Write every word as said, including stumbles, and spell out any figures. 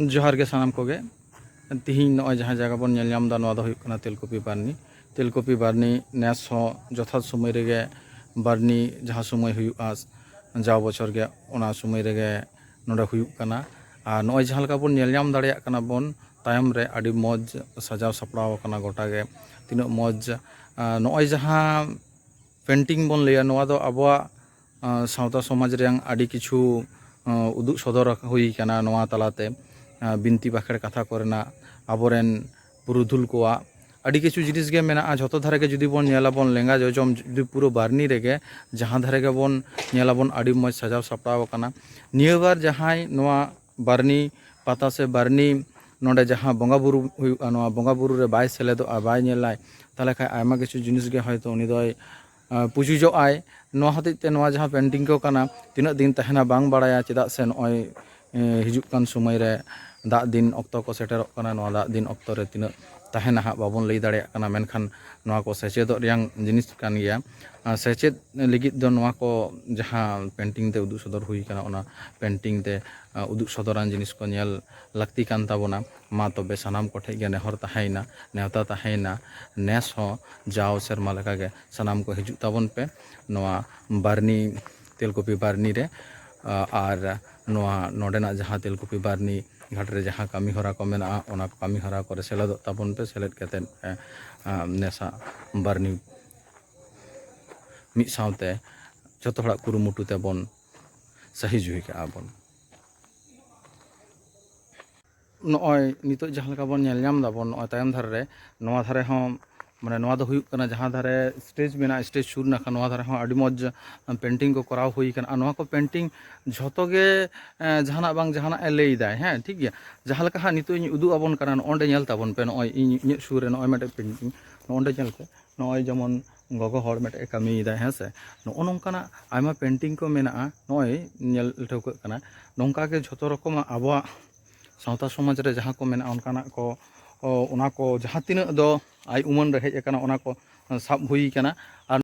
ᱡᱚᱦᱟᱨ ᱜᱮ ᱥᱟᱱᱟᱢ ᱠᱚᱜᱮ᱾ ᱛᱤᱦᱤᱧ ᱱᱚᱜᱼᱚᱭ ᱡᱟᱦᱟᱸ ᱡᱟᱭᱜᱟ ᱵᱚᱱ ᱧᱮᱞ ᱧᱟᱢ ᱮᱫᱟ, ᱱᱚᱣᱟ ᱫᱚ ᱦᱩᱭᱩᱜ ᱠᱟᱱᱟ ᱛᱮᱞᱠᱩᱯᱤ ᱵᱟᱨᱱᱤ᱾ ᱛᱮᱞᱠᱩᱯᱤ ᱵᱟᱨᱱᱤ ᱱᱮᱥ ᱦᱚᱸ ᱡᱚᱛᱷᱟᱛ ᱥᱚᱢᱚᱭ ᱨᱮᱜᱮ ᱵᱟᱨᱱᱤ ᱡᱟᱦᱟᱸ ᱥᱚᱢᱚᱭ ᱦᱩᱭᱩᱜᱼᱟ ᱡᱟᱣ ᱵᱚᱪᱷᱚᱨ ᱜᱮ, ᱚᱱᱟ ᱥᱚᱢᱚᱭ ᱨᱮᱜᱮ ᱱᱚᱰᱮ ᱦᱩᱭᱩᱜ ᱠᱟᱱᱟ᱾ ᱟᱨ ᱱᱚᱜᱼᱚᱭ ᱡᱟᱦᱟᱸ ᱞᱮᱠᱟ ᱵᱚᱱ ᱧᱮᱞ ᱧᱟᱢ ᱫᱟᱲᱮᱭᱟᱜ ᱠᱟᱱᱟ ᱵᱚᱱ, ᱛᱟᱭᱚᱢ ᱨᱮ ᱟᱹᱰᱤ ᱢᱚᱡᱽ ᱥᱟᱡᱟᱣ ᱥᱟᱯᱲᱟᱣ ᱟᱠᱟᱱᱟ ᱜᱚᱴᱟ ᱜᱮ᱾ ᱛᱤᱱᱟᱹᱜ ᱢᱚᱡᱽ, ᱟᱨ ᱱᱚᱜᱼᱚᱭ ᱡᱟᱦᱟᱸ ᱯᱮᱱᱴᱤᱝ ᱵᱚᱱ ᱞᱟᱹᱭᱟ, ᱱᱚᱣᱟ ᱫᱚ ᱟᱵᱚᱣᱟᱜ, ᱟᱸ, ᱥᱟᱶᱛᱟ ᱥᱚᱢᱟᱡᱽ ᱨᱮᱭᱟᱝ ᱟᱹᱰᱤ ᱠᱤᱪᱷᱩ, ᱟᱸ, ᱩᱫᱩᱜ ᱥᱚᱫᱚᱨ ᱦᱩᱭ ᱠᱟᱱᱟ ᱱᱚᱣᱟ ᱛᱟᱞᱟᱛᱮ᱾ ᱟᱸ, ᱵᱤᱱᱛᱤ ᱵᱟᱠᱷᱮᱲ ᱠᱟᱛᱷᱟ ᱠᱚᱨᱮᱱᱟᱜ, ᱟᱵᱚᱨᱮᱱ ᱯᱩᱨᱩᱫᱷᱩᱞ ᱠᱚᱣᱟᱜ ᱟᱹᱰᱤ ᱠᱤᱪᱷᱩ ᱡᱤᱱᱤᱥ ᱜᱮ ᱢᱮᱱᱟᱜᱼᱟ᱾ ᱡᱷᱚᱛᱚ ᱫᱷᱟᱨᱮ ᱜᱮ ᱡᱩᱫᱤ ᱵᱚᱱ ᱧᱮᱞᱟᱵᱚᱱ, ᱞᱮᱸᱜᱟ ᱡᱚᱡᱚᱢ ᱡᱩᱫᱤ ᱯᱩᱨᱟᱹ ᱵᱟᱨᱱᱤ ᱨᱮᱜᱮ, ᱡᱟᱦᱟᱸ ᱫᱷᱟᱨᱮ ᱜᱮᱵᱚᱱ ᱧᱮᱞᱟᱵᱚᱱ, ᱟᱹᱰᱤ ᱢᱚᱡᱽ ᱥᱟᱡᱟᱣ ᱥᱟᱯᱲᱟᱣ ᱟᱠᱟᱱᱟ᱾ ᱱᱤᱭᱟᱹ ᱵᱟᱨ ᱡᱟᱦᱟᱸᱭ ᱱᱚᱣᱟ ᱵᱟᱨᱱᱤ ᱯᱟᱛᱟ ᱥᱮ ᱵᱟᱨᱱᱤ ᱱᱚᱰᱮ ᱡᱟᱦᱟᱸ ᱵᱚᱸᱜᱟ ᱵᱩᱨᱩ ᱦᱩᱭᱩᱜᱼᱟ, ᱱᱚᱣᱟ ᱵᱚᱸᱜᱟ ᱵᱩᱨᱩ ᱨᱮ ᱵᱟᱭ ᱥᱮᱞᱮᱫᱚᱜᱼᱟ, ᱵᱟᱭ ᱧᱮᱞᱟᱭ, ᱛᱟᱦᱚᱞᱮ ᱠᱷᱟᱱ ᱟᱭᱢᱟ ᱠᱤᱪᱷᱩ ᱡᱤᱱᱤᱥ ᱜᱮ ᱦᱚᱭᱛᱳ ᱩᱱᱤ ᱫᱚᱭ, ᱟᱸ, ᱯᱩᱡᱩᱡᱚᱜ ᱟᱭ᱾ ᱱᱚᱣᱟ ᱦᱚᱛᱮᱡ ᱛᱮ ᱱᱚᱣᱟ ᱡᱟᱦᱟᱸ ᱯᱮᱱᱴᱤᱝ ᱠᱚ ᱠᱟᱱᱟ, ᱛᱤᱱᱟᱹᱜ ᱫᱤᱱ ᱛᱟᱦᱮᱱᱟ ᱵᱟᱝ ᱵᱟᱲᱟᱭᱟ, ᱪᱮᱫᱟᱜ ᱥᱮ ᱱᱚᱜᱼᱚᱭ, ᱮᱸ, ᱦᱤᱡᱩᱜ ᱠᱟᱱ ᱥᱚᱢᱚᱭ ᱨᱮ ᱫᱟᱜ ᱫᱤᱱ ᱚᱠᱛᱚ ᱠᱚ ᱥᱮᱴᱮᱨᱚᱜ ᱠᱟᱱᱟ᱾ ᱱᱚᱣᱟ ᱫᱟᱜ ᱫᱤᱱ ᱚᱠᱛᱚ ᱨᱮ ᱛᱤᱱᱟᱹᱜ ᱛᱟᱦᱮᱱᱟ ᱦᱟᱸᱜ ᱵᱟᱵᱚᱱ ᱞᱟᱹᱭ ᱫᱟᱲᱮᱭᱟᱜ ᱠᱟᱱᱟ, ᱢᱮᱱᱠᱷᱟᱱ ᱱᱚᱣᱟ ᱠᱚ ᱥᱮᱪᱮᱫᱚᱜ ᱨᱮᱭᱟᱝ ᱡᱤᱱᱤᱥ ᱠᱟᱱ ᱜᱮᱭᱟ᱾ ᱟᱨ ᱥᱮᱪᱮᱫ ᱞᱟᱹᱜᱤᱫ ᱫᱚ ᱱᱚᱣᱟ ᱠᱚ ᱡᱟᱦᱟᱸ ᱯᱮᱱᱴᱤᱝ ᱛᱮ ᱩᱫᱩᱜ ᱥᱚᱫᱚᱨ ᱦᱩᱭ ᱠᱟᱱᱟ, ᱚᱱᱟ ᱯᱮᱱᱴᱤᱝ ᱛᱮ, ᱟᱸ, ᱩᱫᱩᱜ ᱥᱚᱫᱚᱨᱟᱱ ᱡᱤᱱᱤᱥ ᱠᱚ ᱧᱮᱞ ᱞᱟᱹᱠᱛᱤ ᱠᱟᱱ ᱛᱟᱵᱚᱱᱟ᱾ ᱢᱟ ᱛᱚᱵᱮ ᱥᱟᱱᱟᱢ ᱠᱚᱴᱷᱮᱱ ᱜᱮ ᱱᱮᱦᱚᱨ ᱛᱟᱦᱮᱸᱭᱮᱱᱟ, ᱱᱮᱣᱛᱟ ᱛᱟᱦᱮᱸᱭᱮᱱᱟ, ᱱᱮᱥ ᱦᱚᱸ ᱡᱟᱣ ᱥᱮᱨᱢᱟ ᱞᱮᱠᱟᱜᱮ ᱥᱟᱱᱟᱢ ᱠᱚ ᱦᱤᱡᱩᱜ ᱛᱟᱵᱚᱱ ᱯᱮ ᱱᱚᱣᱟ ᱵᱟᱨᱱᱤ, ᱛᱮᱞᱠᱩᱯᱤ ᱵᱟᱨᱱᱤ ᱨᱮ᱾ ᱟ, ᱟᱨ ᱱᱚᱣᱟ ᱱᱚᱰᱮᱱᱟᱜ ᱡᱟᱦᱟᱸ ᱛᱮᱞᱠᱩᱯᱤ ᱵᱟᱨᱱᱤ ᱜᱷᱟᱴ ᱨᱮ ᱡᱟᱦᱟᱸ ᱠᱟᱹᱢᱤ ᱦᱚᱨᱟ ᱠᱚ ᱢᱮᱱᱟᱜᱼᱟ, ᱚᱱᱟ ᱠᱟᱹᱢᱤ ᱦᱚᱨᱟ ᱠᱚᱨᱮ ᱥᱮᱞᱮᱫᱚᱜ ᱛᱟᱵᱚᱱ ᱯᱮ᱾ ᱥᱮᱞᱮᱫ ᱠᱟᱛᱮᱫ, ᱮ, ᱟ, ᱱᱮᱥᱟᱜ ᱵᱟᱨᱱᱤ ᱢᱤᱫ ᱥᱟᱶᱛᱮ ᱡᱚᱛᱚ ᱦᱚᱲᱟᱜ ᱠᱩᱨᱩᱢᱩᱴᱩ ᱛᱮᱵᱚᱱ ᱥᱟᱹᱦᱤ ᱡᱩᱦᱤ ᱠᱟᱜᱼᱟ ᱵᱚᱱ᱾ ᱱᱚᱜᱼᱚᱭ ᱱᱤᱛᱚᱜ ᱡᱟᱦᱟᱸ ᱞᱮᱠᱟ ᱵᱚᱱ ᱧᱮᱞ ᱧᱟᱢ ᱫᱟᱵᱚᱱ, ᱱᱚᱜᱼᱚᱭ ᱛᱟᱭᱚᱢ ᱫᱷᱟᱨᱮ ᱨᱮ, ᱱᱚᱣᱟ ᱫᱷᱟᱨᱮ ᱦᱚᱸ, ᱢᱟᱱᱮ, ᱱᱚᱣᱟ ᱫᱚ ᱦᱩᱭᱩᱜ ᱠᱟᱱᱟ ᱡᱟᱦᱟᱸ ᱫᱷᱟᱨᱮ ᱥᱴᱮᱡᱽ ᱢᱮᱱᱟᱜᱼᱟ, ᱥᱴᱮᱡᱽ ᱥᱩᱨ ᱱᱟᱠᱷᱟ, ᱱᱚᱣᱟ ᱫᱷᱟᱨᱮ ᱦᱚᱸ ᱟᱹᱰᱤ ᱢᱚᱡᱽ ᱯᱮᱱᱴᱤᱝ ᱠᱚ ᱠᱚᱨᱟᱣ ᱦᱩᱭ ᱠᱟᱱᱟ᱾ ᱟᱨ ᱱᱚᱣᱟ ᱠᱚ ᱯᱮᱱᱴᱤᱝ ᱡᱷᱚᱛᱚ ᱜᱮ, ᱮᱸ, ᱡᱟᱦᱟᱱᱟᱜ ᱵᱟᱝ ᱡᱟᱦᱟᱱᱟᱜ ᱮ ᱞᱟᱹᱭ ᱫᱟᱭ, ᱦᱮᱸ, ᱴᱷᱤᱠ ᱜᱮᱭᱟ᱾ ᱡᱟᱦᱟᱸ ᱞᱮᱠᱟ ᱦᱟᱸᱜ ᱱᱤᱛᱚᱜ ᱤᱧ ᱩᱫᱩᱜ ᱟᱵᱚᱱ ᱠᱟᱱᱟ, ᱱᱚᱜᱼᱚᱸᱰᱮ ᱧᱮᱞ ᱛᱟᱵᱚᱱ ᱯᱮ, ᱱᱚᱜᱼᱚᱭ ᱤᱧ ᱤᱧᱟᱹᱜ ᱥᱩᱨ ᱨᱮ ᱱᱚᱜᱼᱚᱭ ᱢᱤᱫᱴᱮᱡ ᱯᱮᱱᱴᱤᱝ, ᱱᱚᱜᱼᱚᱸᱰᱮ ᱧᱮᱞ ᱯᱮ, ᱱᱚᱜᱼᱚᱭ ᱡᱮᱢᱚᱱ ᱜᱚᱜᱚ ᱦᱚᱲ ᱢᱤᱫᱴᱮᱡ ᱮ ᱠᱟᱹᱢᱤᱭᱮᱫᱟᱭ, ᱦᱮᱸ ᱥᱮ᱾ ᱱᱚᱜᱼᱚ ᱱᱚᱝᱠᱟᱱᱟᱜ ᱟᱭᱢᱟ ᱯᱮᱱᱴᱤᱝ ᱠᱚ ᱢᱮᱱᱟᱜᱼᱟ, ᱱᱚᱜᱼᱚᱭ ᱧᱮᱞ ᱴᱷᱟᱹᱣᱠᱟᱹᱜ ᱠᱟᱱᱟ᱾ ᱱᱚᱝᱠᱟ ᱜᱮ ᱡᱷᱚᱛᱚ ᱨᱚᱠᱚᱢᱟᱜ ᱟᱵᱚᱣᱟᱜ ᱥᱟᱶᱛᱟ ᱥᱚᱢᱟᱡᱽ ᱨᱮ ᱡᱟᱦᱟᱸ ᱠᱚ ᱢᱮᱱᱟᱜᱼᱟ, ᱚᱱᱠᱟᱱᱟᱜ ᱠᱚ, ᱚ, ᱚᱱᱟ ᱠᱚ ᱡᱟᱦᱟᱸ ᱛᱤᱱᱟᱹᱜ ᱫᱚ ᱟᱭ ᱩᱢᱟᱹᱱ ᱨᱮ ᱦᱮᱡ ᱟᱠᱟᱱᱟ, ᱚᱱᱟ ᱠᱚ ᱥᱟᱵ ᱦᱩᱭ ᱠᱟᱱᱟ᱾ ᱟᱨ